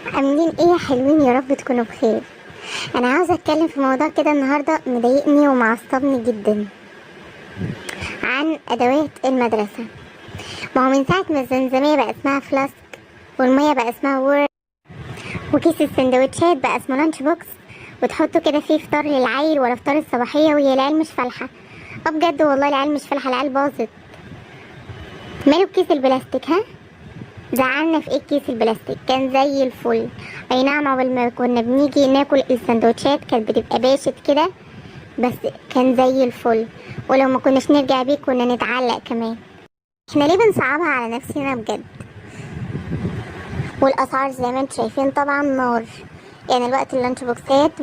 عاملين ايه يا حلوين؟ يا رب تكونوا بخير. انا عاوزه اتكلم في موضوع كده النهارده مضايقني ومعصبني جدا، عن ادوات المدرسة. ما هو من ساعة ما الزمزميه بقى اسمها flask، والمية بقى اسمها water، وكيس السندوتشات بقى اسمه lunch box، وتحطوا كده فيه فطار للعيل ولا فطار الصباحية، وهي العيال مش فالحه. بجد والله العيال مش فالحه، العيال باظت. ماله كيس البلاستيك؟ ها زعلنا في ايه؟ كيس البلاستيك كان زي الفل. اي نعم، عقبال ما كنا بنيجي ناكل السندوتشات كانت بتبقى باشت كده، بس كان زي الفل، ولو ما كناش نرجع بيه كنا نتعلق كمان. احنا ليه بنصعبها على نفسنا بجد؟ والاسعار زي ما انتم شايفين طبعا نار. الوقت ال lunch boxات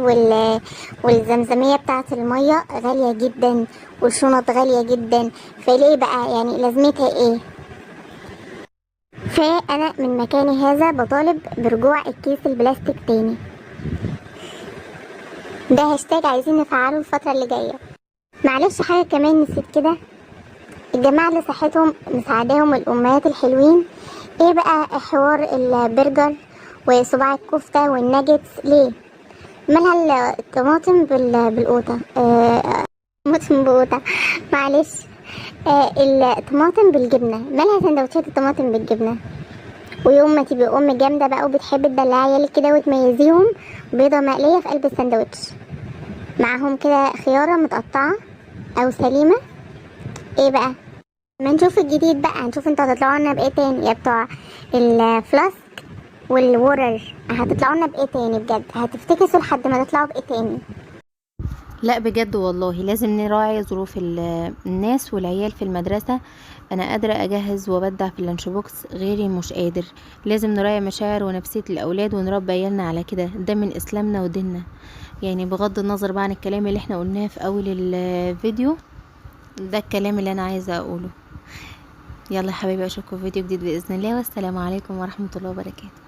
والزمزمية بتاعة المية غالية جدا، والشنط غالية جدا، فليه بقى؟ لازمتها ايه؟ فأنا من مكاني هذا بطالب برجوع الكيس البلاستيك تاني. ده هاشتاج عايزين نفعله الفترة اللي جاية. معلش حاجة كمان نسيت كده، الجماعة اللي صحتهم مساعداهم الأمهات الحلوين، ايه بقى حوار البرجر وصباع الكفتة والناجتس؟ ليه؟ مالها الطماطم بالقوطة؟ طماطم بقوطة، معلش. الطماطم بالجبنة، مالها سندوتشات الطماطم بالجبنة؟ ويوم ما تبقي ام جامدة بقى وبتحبي تدلعي عيالك كده وتميزيهم، بيضة مقلية في قلب السندوتش، معاهم كده خيارة متقطعة او سليمة. ايه بقى؟ ما نشوف الجديد بقى، هنشوف انتوا هتطلعوا لنا بايه تاني يا بتوع ال flask وال water، هتطلعوا لنا بايه تاني بجد؟ هتفتكسوا لحد ما تطلعوا بايه تاني؟ لا بجد والله لازم نراعي ظروف الناس والعيال في المدرسة. انا قادرة اجهز وابدع في ال lunch box، غيري مش قادر. لازم نراعي مشاعر ونفسية الاولاد ونربي عيالنا على كده، ده من اسلامنا وديننا. بغض النظر بقى عن الكلام اللي احنا قلناه في اول الفيديو، ده الكلام اللي انا عايزة اقوله. يلا يا حبايبي، اشوفكم في فيديو جديد باذن الله، والسلام عليكم ورحمة الله وبركاته.